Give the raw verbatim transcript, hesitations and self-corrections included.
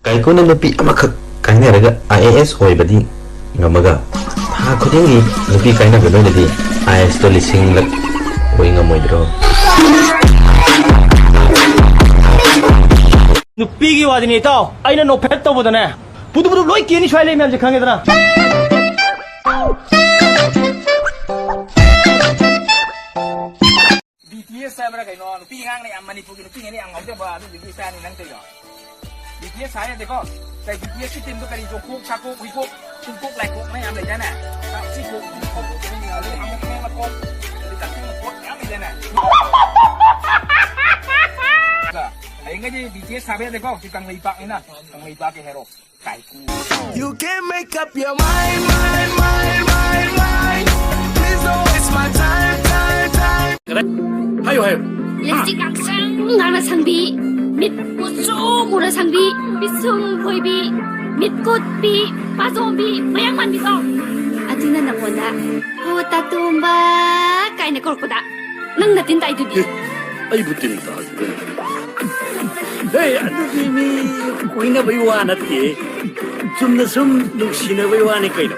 ꯀꯥꯏꯀꯨꯅ ꯅꯨꯄꯤ ꯑꯃꯈꯛ ꯀꯥꯏꯅꯔꯒ I A S ꯑꯣꯏꯕꯗꯤ ꯉꯝꯃꯒ, ꯊꯥ ꯈꯨꯗꯤꯡꯒꯤ ꯅꯨꯄꯤ ꯀꯥꯏꯅꯕ ꯅꯣꯏꯅꯗꯤ ꯑꯥꯏ ꯑꯦꯁꯇꯣ ꯂꯤꯁꯤꯡꯂꯛ ꯑꯣꯏ ꯉꯝꯃꯣꯏꯗ꯭ꯔꯣ? ꯅꯨꯄꯤꯒꯤ ꯋꯥꯗꯤꯅꯦ ꯏꯇꯥꯎ, ꯑꯩꯅ ꯅꯣꯛꯐꯦꯠ ꯇꯧꯕꯗꯅꯦ, ꯄꯨꯗꯨ ꯄꯨꯗꯨ ꯂꯣꯏ ꯀꯦꯅꯤ ꯁ꯭ꯋꯥꯏ ꯂꯩ ꯃꯌꯥꯝꯁꯦ, ꯈꯪꯉꯦꯗꯅ? ꯕꯤ ꯇꯤ ꯑꯦꯁ ꯍꯥꯏꯕ꯭ꯔꯥ ꯀꯩꯅꯣ, ꯅꯨꯄꯤ ꯑꯉꯥꯡꯅ ꯌꯥꯝ, ꯃꯅꯤꯄꯨꯔꯒꯤ ꯅꯨꯄꯤꯉꯩꯅ ꯌꯥꯝ ꯉꯥꯎꯖꯕ ꯑꯗꯨꯗꯨꯒꯤ ꯏꯁꯇꯥꯏꯜꯅꯤ ꯅꯪ ꯇꯧꯔꯤꯗꯣ꯫ ꯕꯤ ꯇꯤ ꯑꯦꯁ ꯍꯥꯏ ꯌꯥꯗꯦꯀꯣ꯫ ꯀꯩ ꯕꯤ ꯇꯤ ꯑꯦꯁꯀꯤ ꯇꯤꯝꯗꯣ ꯀꯔꯤ, ꯖꯣꯡꯀꯨꯛ, ꯁꯥꯀꯨꯛ, ꯍꯨꯏꯀꯨꯛ, ꯇꯨꯡꯀꯨꯛ, ꯂꯥꯏꯀꯨꯛꯅ ꯌꯥꯝ ꯂꯩꯗꯥꯏꯅꯦ? ꯁꯤꯀꯨꯛ, ꯇꯨꯡꯀꯨꯛ, ꯑꯗꯩ ꯑꯃꯨꯛ ꯃꯀꯣꯛ, ꯑꯗꯩ ꯀꯛꯆꯤꯡ ꯃꯀꯣꯛ ꯃꯌꯥꯝ ꯂꯩꯗꯥꯏꯅꯦ? ꯍꯌꯦꯡꯈꯩꯗꯤ ꯕꯤ ꯇꯤ ꯑꯦꯁ ꯁꯥꯕ ꯌꯥꯗꯦꯀꯣ, ꯁꯤ ꯀꯪꯂꯩꯄꯥꯛꯅꯤꯅ, ꯀꯪꯂꯩꯄꯥꯛꯀꯤ hero. You can make up your mind, mind, mind, mind, mind. Please don't waste my time, time, time. ꯍꯥꯏꯌꯨ, ꯍꯥꯏꯌꯨ꯫ ꯂꯤꯞꯁꯇꯤꯛ ꯉꯥꯡꯁꯪ ꯉꯥꯡꯅ ꯁꯪꯕꯤ, ꯃꯤꯠ ꯃꯨꯁꯨ ꯃꯨꯅ ꯁꯪꯕꯤ, ꯄꯤꯁꯨꯝ ꯐꯣꯏꯕꯤ, ꯃꯤꯠ ꯀꯨꯠꯄꯤ, ꯄꯥꯖꯣꯝꯕꯤ, ꯃꯌꯥꯡ ꯃꯥꯟꯕꯤꯗꯣ꯫ ꯑꯗꯨꯅ ꯅꯪꯉꯣꯟꯗ "ꯍꯣ ꯇꯥꯇꯣꯝꯕ" ꯀꯥꯏꯅ ꯀꯧꯔꯛꯄꯗ ꯅꯪ ꯅꯇꯤꯟ ꯇꯥꯏꯗꯨꯗꯤ꯫ ꯑꯦ, ꯑꯩꯕꯨ ꯇꯤꯟ ꯇꯥꯗꯦ꯫ ꯍꯦ, ꯑꯗꯨꯗꯤ ꯃꯤ ꯀꯣꯏꯅꯕꯩ ꯋꯥ ꯅꯠꯇꯦ꯫ ꯆꯨꯝꯅ ꯁꯨꯝ ꯅꯨꯡꯁꯤꯅꯕꯩ ꯋꯥꯅꯤ ꯀꯩꯅꯣ꯫